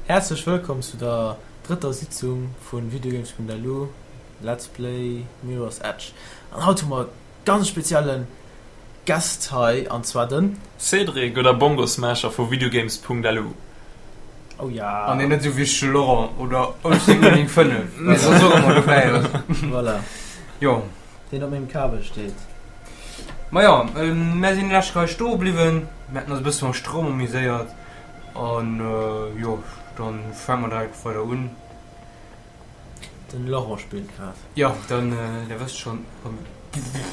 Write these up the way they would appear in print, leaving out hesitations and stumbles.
Häerzlech wëllkomm zu der drëtter Sitzung vu Videogames.lu Let's Play Mirror's Edge. An haut hu mer e ganz spezielle Guest hei, an zwar den. Cédric oder Bongo Smasher vu Videogames.lu. Oh ja. An deen net esou wichtege Laurent oder Ocean 5, dee soss och ëmmer dobäi ass. Voilà. Jo. Deen op mengem Kabel steet. Maja, mär sinn lech hei stoe bliwwen. Mär haten eis e bësse mam Stroum amuséiert. An jo, dann fänke mer direkt weider un. Den Laurent spillt grad. Jo, dann, der wësst schonn,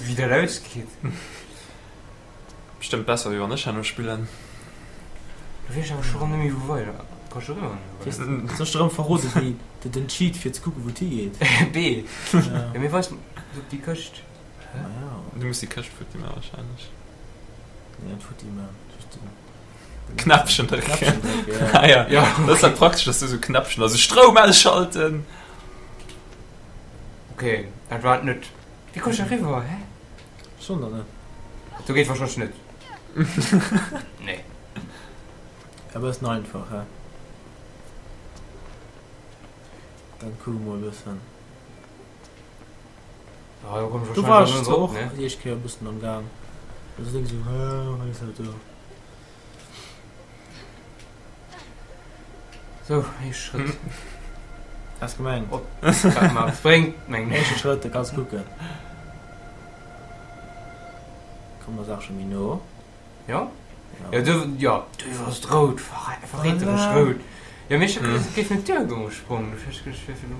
wéi dat ausgeet. Bestëmmt besser, wéi wann ech herno spillen. Do weess ech awer scho rëm net méi, wou weider. Kann ech eriwwer? Soll ech der rëm verroden, wéi den Cheat fir ze kucken, wou et higeet? B. Ja. Jo, mee weis op déi Këscht. Ma ja. Du muss déi Këscht futti man wahrscheinlech. Nee, net futti man, just den Knäppchen drécken. Knäppchen drécken, ja. Ah ja. Ja, Dat ass halt praktesch, dass du sou Knäppchen, also Stroum ausschalten! Okay, dat war et net. Wéi komm ech eriwwer? Hä? Schon der net. Do geet wahrscheinlech net. Nee. E bëssen einfach, hä? Dann kucke mer e bëssen. Ja, do komm ech Do war wahrscheinlech ech net zwar erop, och ne? déi éischt Kéier e bëssen am Gaang. Also denk sou, hä, wat ass dat do? Sou, éischt Schrëtt. Ass gemengt. Op dat mer eppes bréngt, mengen ech. Éischte Schrëtt, da kanns kucken. Komm der Saach scho méi no. Jo? Ja, du, ja, du ass et rout, verräteresch rout. Jo, mee ech hat geduecht, et géif net duergoen, Sprong. Du hues geduecht, et wier fir elo.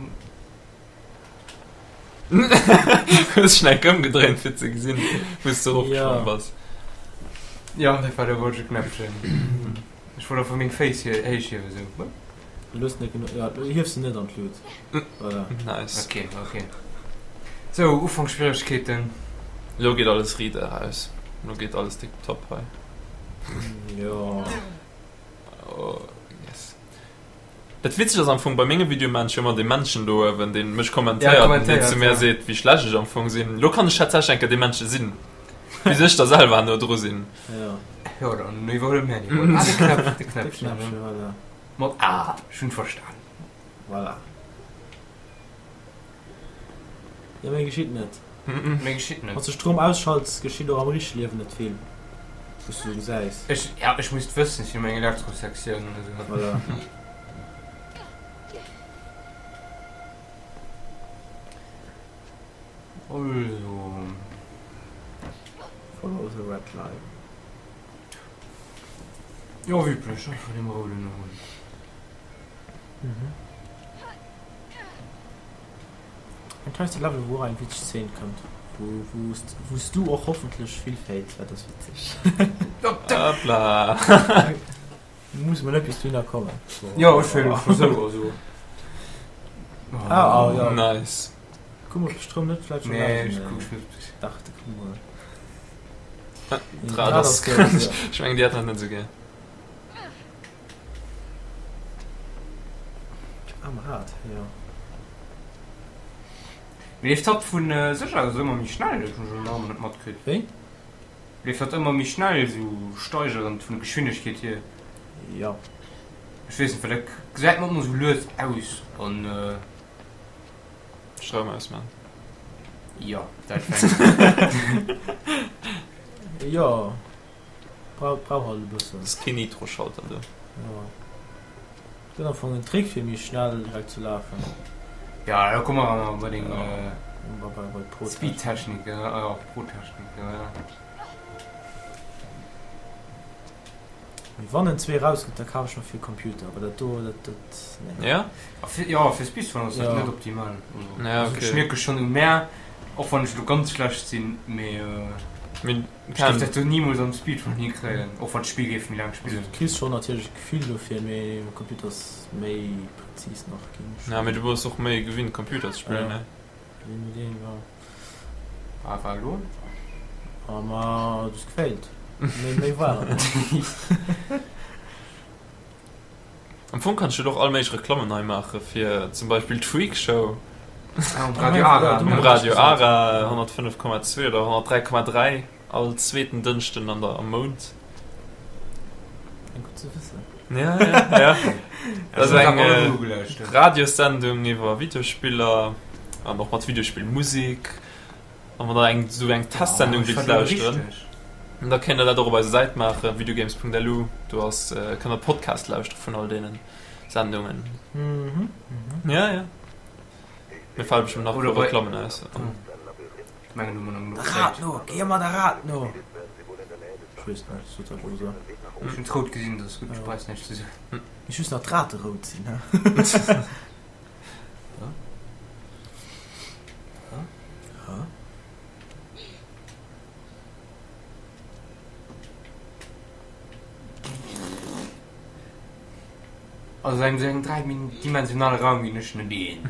Hues dech enk ëmgedréint fir ze gesinn, wou s de eropgesprongen bass. Jo, dat war de rouege Knäppchen. Ech wollt einfach meng Féiss hier héich hiewen, esou. Lues net genuch, jo, hief se net an d'Lut. Voilà. Nice. Ok, ok. Sou, Ufanksschwieregkeeten. Lo geet alles riit eraus. Lo geet alles tiptop hei. Jo. Oh, yes. Dat Witzegt ass am Fong, bei menge Videoe maan ech jo ëmmer dee Männchen do uewen, deen mech kommentéiert an deen zu mär seet, wéi schlecht ech am Fong sinn. Lo kann ech tatsächlech eng Kéier dee Männche sinn, bis ech da selwer herno dru sinn. Jo. Jo, dann iwwerhuele mär déi mol. Ah, de Knäpp, de De Knäppchen, Knäppchen, voilà. Mat A, ech hunn verstan. Voilà. Jo, méi geschitt net. Méi geschitt net. Wann s de Stroum ausschalts, geschitt och am richtege Liewen net vill, wou s du sou gesäis. Ech, ja, ech misst wëssen, ech hunn eng Elektrosektioun oder sou. Voilà. Also. Follow the red line. Jo, wéi üblech, einfach dem Rouden no. Mhm. Eng klein Level wou och eng witzeg Szene kënnt, wou wou wous du och hoffentlech vill fails, well dat ass witzeg. Hoppla. Muss mol net bis dohinner kommen. So. Jo, ech fail scho sou also. Ah, oh, ja. Nice. Kuck mol, ob de Stroum net vläicht schon Nee, aus ech kuck net. Dach, de kuck mol. D'Rad ass grouss. Ech mengen, déi hat dat net esou gär. Am Rad, jo. Mee leeft hatt vun sech aus ëmmer méi schnell? Dat hunn ech elo nach ëmmer net matkritt. Wéi? Leeft hatt ëmmer méi schnell, esou steigerend vun der Geschwindegkeet hier? Jo. Ech weess net, well dat gesäit mer ëmmer esou lues aus an. Stroum ausman. Jo, dat war. Jo. Brauch brauch halt e bëssen. Ass keen Nitro-Schalter do? Jo. Gëtt am Fong en Trick fir méi schnell direkt ze lafen. Ja, da komme mer awer bei deng Bei bei bei d'Protechnik. Speedtechnik, ja, Protechnik, ja. Mee wann en 2 rausgëtt, da kaf ech mer fir Computer, well dat do, dat, dat, nee. Ja? A fir, ja, fir Speedrun ass dat Ja. net optimal. Also, Ja, also okay. ech mierke schonn u mär, och wann ech elo ganz schlecht sinn, mee Mee ech géif dat do nimools am Speedrun hikréien, och wann d'Spill géif méi laang Also spillen. du kriss schonn natierlech e Gefill dofir, mee um Computer ass méi präzis nach ginn. Ja, mee du bass och méi gewinnt Computer ze spillen, Ja. ne? Wéi mit deem, ja. Ah, war elo? Ah, ma du hues gefailt. Méi, méi war et net. Am Fong kanns du och all méiglech Reklammen nei maache fir zum Beispill d'Freakshow Ah, um Radio Ara. um Radio Ara 105,2 oder 103,3 all zweeten Dënschden an der am Mount. Gutt ze wëssen. Ja, ja, ja. Dat ass eng Radiossendung iwwer Videospiller an och mat Videospillmusik. An wann der eng esou eng Testsendung willt lauschteren, da kéint der dat och op eiser Säit maachen, videogames.lu. Do ass, kënnt der Podcast lauschtere vun all deenen Sendungen. Mhm, mhm. Ja, ja. Mir fale bestimmt nach e puer Reklammen aus. Der Rad no, geh ëmmer der Rad no! Ech weess net, sot dat elo sou. Ech hunn d'Rout gesinn, dat ass gutt, ech brauch näischt ze soen. Ech just nach d'Rate rout sinn, he? Also engem sou engem dräidimensionale Raum ginn ech net een.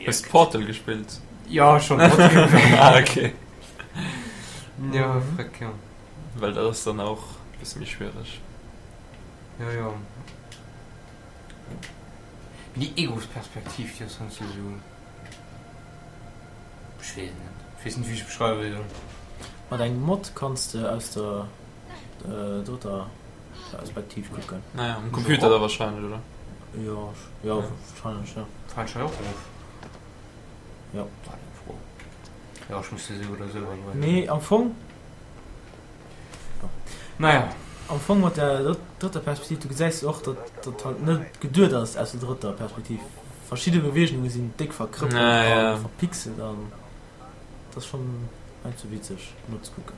Hues de Portal gespillt? Jo, schon Portal gespillt. Ah, okay. Jo, freck, jo. Well dat ass dann och e bësse méi schwiereg. Jo, jo. Mee déi Egosperspektiv, déi ass heiansdo sou. Ech weess et net. Ech weess net, wéi ech beschreiwe soll. Mat engem Mod kanns de aus der drëtter Perspektiv kucken. Naja, um Computer da wahrscheinlech, oder? Jo, jo, wahrscheinlech, ja. Fällt schon och of. Ja. War eng Fro. Ja, ech muss se sou oder sou anwenden. Mee am Fong. Naja. Am Fong mat der drëtter Perspektiv, du gesäis och, datt dat halt net geduet ass aus der drëtter Perspektiv. Verschidde Beweegunge sinn déck verkrëppelt Ja, ja. a verpixelt an dat ass schonn heiansdo witzeg nozekucken.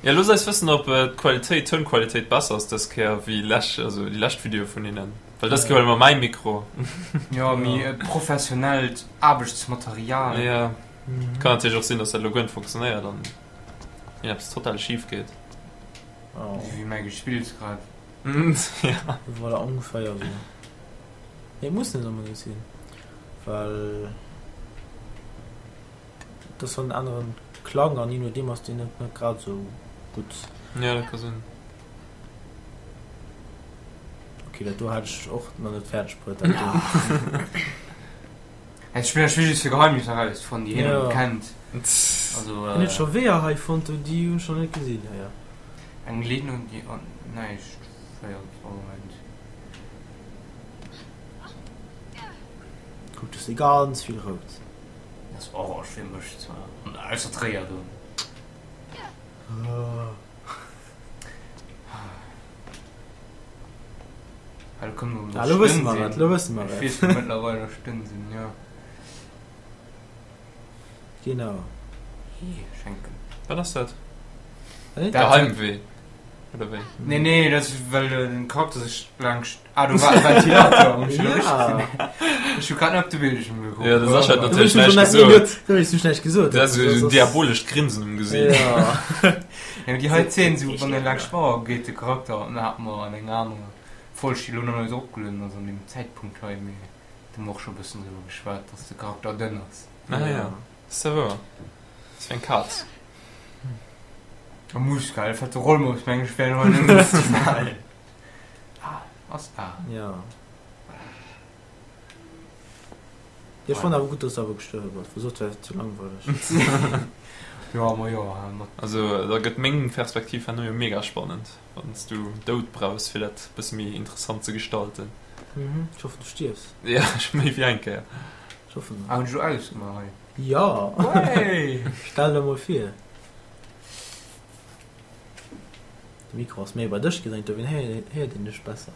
Ja, loosst eis wëssen op d'Qualitéit, d'Tounqualitéit besser ass dës Kéier wéi lech, also déi lescht Videoe vun hinnen. Well dës Kéier huele mer mäi Mikro. Jo, méi professionellt Aarbechtsmaterial. Ja. Kann natierlech och sinn, dass dat elo guer net funktionéiert an iergendeppes total schif geet. Oh. Wéi mäi Gespills grad. Ja. Voilà, ongeféier esou. Nee, muss net onbedéngt sinn, well et ass en aneren Klang an je nodeem ass deen net net grad esou gutt. Ja, dat ka sinn. Ok, dat do hat ech och nach net fäerdeg bruet, dat do. Ech spillen dat Spill just fir Geheimnisser erauszefannen, déi hien Ja. net kennt. Also, Hien huet scho Weeër hei fonnt, déi hunn ech nach net gesinn héier. Eng Leedung, déi an näischt féiert am Moment. Kuck, do si ganz vill rout. Dat ass orange fir mech zwar, an ausser d'Réier do. Ah, lo kënne mer Ah, lo wësse mer et, lo wësse mer Ech et. weess, wou mëttlerweil nach Stënn sinn, jo. Genau. Hee, schenken. Wat ass dat? Dat Geheimwee oder wéi? Nee, nee, dat ass well den Charakter sech laangscht. Ah, do war e Ventilator. Hu ech elo richtig Ja. gesinn? Ech hu grad net op de Bildschirm gekuckt. Ja, de Sascha hat Du natierlech hues schon näischt net, nee, gesot. du hues schon näischt gesot. Du has esou en Das- diabolescht Grinsen um Gesiit. Ja. Ja, mee déi hei Zeen, sou wann e laangscht d'Mauer geet, de Charakter, an hat mer an enger anerer Folg, déi elo nach net eropgelueden ass an deem Zäitpunkt hei, mee do hu mer och scho e bëssen driwwer geschwat, dass de Charakter dënn ass. Ah ja, ass ja wouer. Ass wéi eng Kaz. A Mus, gell, fette Rollmops, meng ech, wär hei net méi ze falen. Ah, ass A. Ja. Jo, ech fannen awer gutt, dass de awer gestuerwe bass, well soss wär et ze langweileg. Jo, ma jo, mat. Also da gëtt meng Perspektiv herno jo mega spannend, wann s du Doud brauchs, fir dat bësse méi interessant ze gestalten. Mhm, ech hoffen, du stierfs. Ja, méi wéi eng Kéier. Ech hoffen Ah, hunn ech elo ausgemaach hei? Jo! Wey! Stell der mol vir. De Mikro ass méi bei dech gedréint, dowéint héiert een dech besser.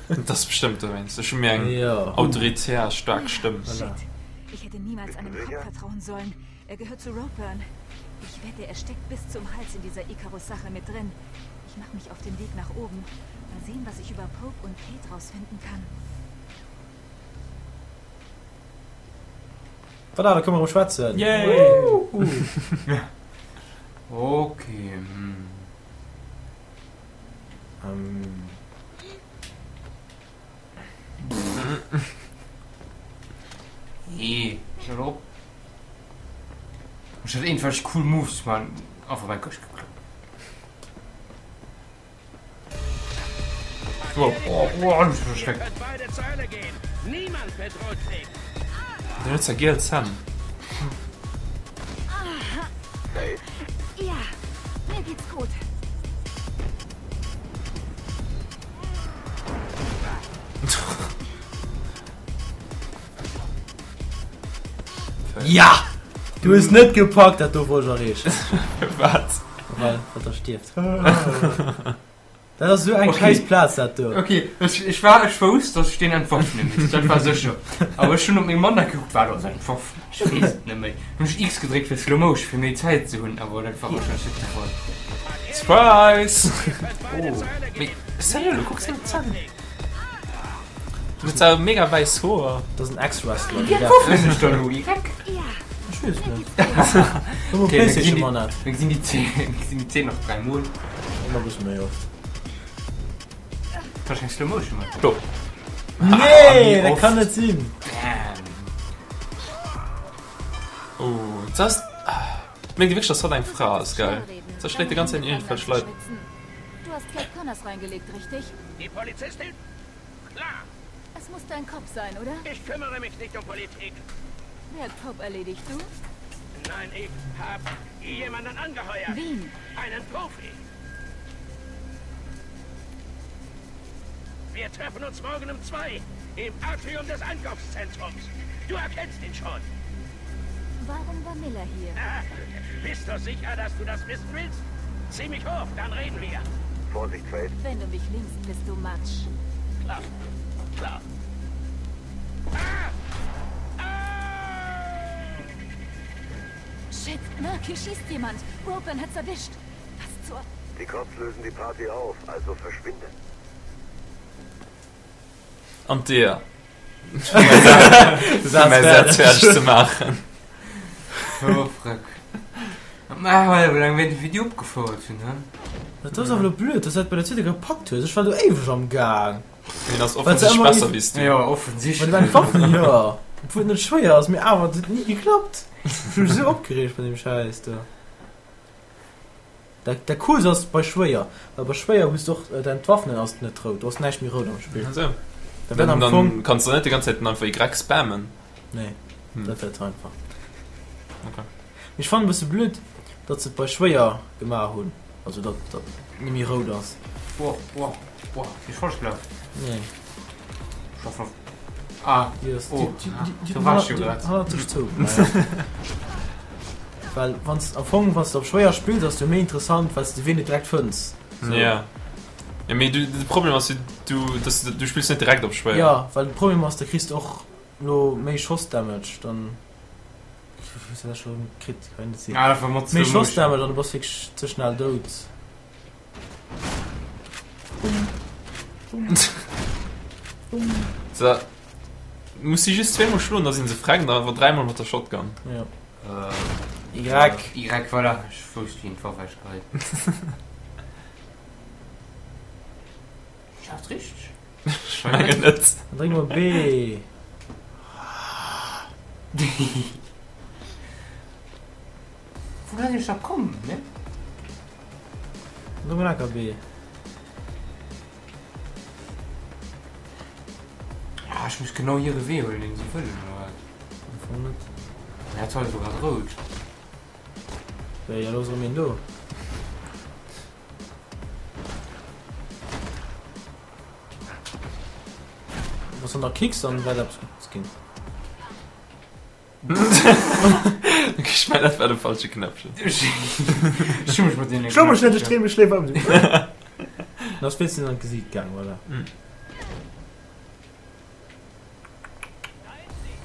Dat ass bestëmmt dowéinst. Ech hu méi eng Jo. autoritär, staark Stëmm. Voilà. Shit. Ich hätte niemals einem Cop vertrauen sollen. Er gehört zu Ropeburn. Ich wette, er steckt bis zum Hals in dieser Icarus-Sache mit drin. Ich mache mich auf den Weg nach oben. Mal sehen, was ich über Pope und Kate rausfinden kann. Voilà, da kënne mer erëm schwätzen. Yay! Okay. Hm. Ähm. Nee, hör op. Ech hat iergendwelch cool Moves man einfach mein Këscht geklappt. Wow. Oh, oh, hab ich mich erschreckt. Den huet zwar giel Zänn. Faith? Ja, mir geht's gut. Ja! Du hues net gepackt, dat do wollt ech erreechen. Wat? Well, wat der stierft. Dat ass esou eng okay. scheiß Plaz dat do. Okay, ech, ech war ech wousst, dass ech deen entwaffne misst, dat war sécher. Awer ech hunn op meng Mann gekuckt, war dat entwaffnen? Ech weess et net méi. Hunn ech X gedréckt fir Slow Motion fir méi Zäit ze hunn, awer dat war wahrscheinlech net de Fall. Surprise! Oh. Mee sérieux, lo kuck seng Zänn. Du hues awer mega wäiss Hoer. Dat ass en Ex-Wrestler. Wéi entwaffnen ech da lo? Y? Ja. Ech weess et net. Okay, mir gesinn déi, mir gesinn déi Zeen, mir gesinn déi Zeen nach 3 mol. Ëmmer e bësse méi oft. Kann ech eng Slow Motion maachen? Do. Nee, dat kann net sinn. Bam. Oh, dat ass. Mengt Dir wierklech, dass hatt eng Fra ass? Geil. Se schléit déi ganz Zäit iergendwelch Leit. Du hast Kate Connors reingelegt, richtig? Die Polizistin? Klar! Es muss dein Kopf sein, oder? Ich kümmere mich nicht um Politik. Wer hat Pope erledigt, du? Nein, ich hab jemanden angeheuert. Wen? Einen Profi. Wir treffen uns morgen um zwei im Atrium des Einkaufszentrums. Du erkennst ihn schon. Warum war Miller hier? Ah, bist du sicher, dass du das wissen willst? Zieh mich hoch, dann reden wir. Vorsicht, Faith. Wenn du mich linkst, bist du Matsch. Klar, klar. Ah! Ah! Shit, Merc, hier schießt jemand. Ropen hat's erwischt. Was zur... Die Cops lösen die Party auf, also verschwinde. An d'Dier. Fir mäi Saz fäerdeg ze maachen. Oh, Freck. Ah, well, wéi laang wäert de Video opgefouert hunn, hä? Dat ass awer elo blöd, dass du dat bei der zweeter gepackt hues. Ech war do éiweg am Gaang. Hien ass offensichtlech besser wéi s du. Jo, Bei dem offensichtlech. Entwaffnen, jo. Obwuel et net schwéier ass, mee awer, et huet ni geklappt. Ech hu mech esou opgereegt bei deem Schäiss do. Dat dat coolst ass bei schwéier, well bei schwéier hues de och d'Entwaffnen ass net rout, do ass näischt méi rout am Spill. Ach sou. Da wär Dann, am dann Fong. kanns du net déi ganz Zäit einfach Y spammen. Nee, Hm. dat wär ze einfach. Okay. Mee ech fannen e bësse blöd, datt se et bei schwéier gemaach hunn, also datt dat net méi rout ass. Boah, boah, boah, bin ich falsch gelaufen? Nee. Ich war ver- Ah, Déi ass, Oh, déi, déi, déi, do war ech jo grad. hannert sech zou. Well wanns am Fong wanns de op schwéier spills ass jo méi interessant well s de ween net direkt fënns. So. Ja. Ja, mee du, de Problem ass jo du, dass du, du spills net direkt op schwéier. Ja, well de Problem ass da kriss de och lo méi Schoss Damage dann wéi dat scho kritt kann net sinn. Ah, dat war mat Méi Schoss Damage an du bass wierklech ze schnell dout. Bum. Bum. Bum. So. Muss si just zweemol schloen, da sinn se freck an dann awer dräimol mat der Shotgun. Ja. Äh, Y. Y, voilà. Ech wousst, wéi een d'Waff ausgeheit. Ech hat richteg. Ech mengen net. Dann dréck mol B. Wou kann ech da kommen, ne? Dann dréck mol enker B. Ah, ech muss genau hire Wee huelen, deen se wëllen, oder wat? Am Fong net. Ja, dat war jo grad rout. Wéi, ja, lo ass erëm een do. Wanns du nach kicks, dann wäert eppes Guddes ginn. Ech mengen, dat war de falsche Knäppchen. Ech hu mech mat deene Schlo mech net, ech dréi mech léiwer ëm. Dann ass wéinstens an d'Gesiit gaang, voilà.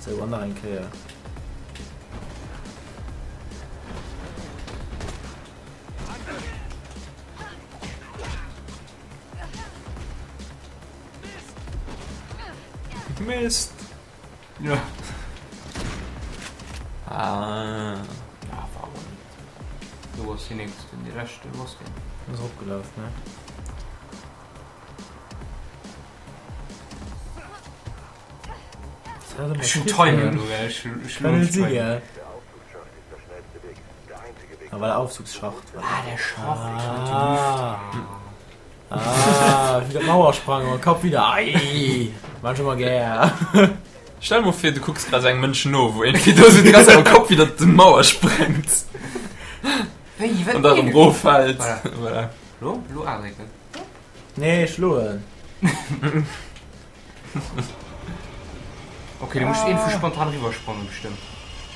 Sou, an nach eng Kéier. Mist! Ja. Ah. Ja, war awer net. Do ass deen nächsten, dee leschte, wou ass deen? Ass eropgelaf, ne? Ech hunn Timing elo, gell? Ech ech Kann net si, Timing. gell? Der Aufzugsschacht ist der schnellste Weg. Der einzige Weg. Ah, war der Aufzugsschacht. Ah, der Schacht. Ah. Ah, wieder d'Mauer sprangen an Kapp wieder. Ei! War schon mal gär. Stell mol vir, du kucks grad engem Mënsch no, wou iergendwéi do sou déi ganz Zäit mam Kapp widder d'Mauer spréngt. Wéi, wat? An da rëm roffält. Voilà. Voilà. Lo, lo adrécken. Nee, schloen. Ok, du muss iergendwou spontan riwwersprangen bestëmmt.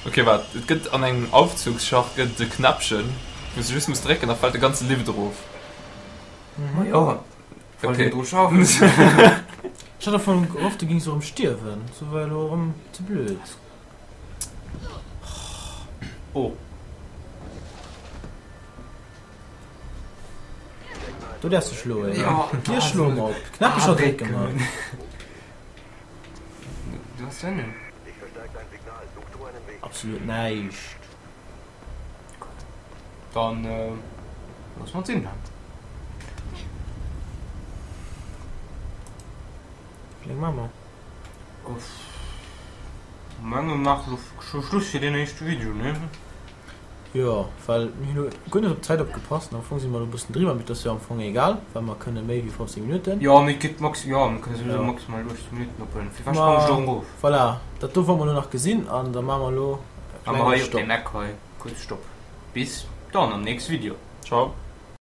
Ok, waart, et gëtt an engem Aufzugsschacht gëtt et e Knäppchen, wou s de just muss drécken, da fält de ganze Lift erof. Ma jo, falls Ok. een dru schaffen. Ech hat am Fong gehofft, du gings erëm stierwen, sou war elo erëm ze blöd. Oh. Do däerfs de schloen. Ja, Dir schloe mer op Knäppecher drécke mer. Du hast deine. Absolut näischt. Dann äh, loosse mer ons inladen. Wéi laang maache mer? Uff. Menge mer maache lo Schluss fir deen éischte Video, ne? Jo, well mir hunn elo guer net op d'Zäit opgepasst an am Fong si mer elo e bëssen driwwer, mee et ass jo am Fong egal, well mer kënne méi wéi 15 Minutten. Jo, mee et gëtt max, jo, mir kënne souwisou maximal 18 Minutten ophuelen. Firwat sprange ech do erëm erof? Voilà, dat do wollte mer elo nach gesinn an da maache mer elo e Maache mer klenge hei op Stopp. deem Eck hei kuerz Stopp. Bis dann am nächste Video. Ciao.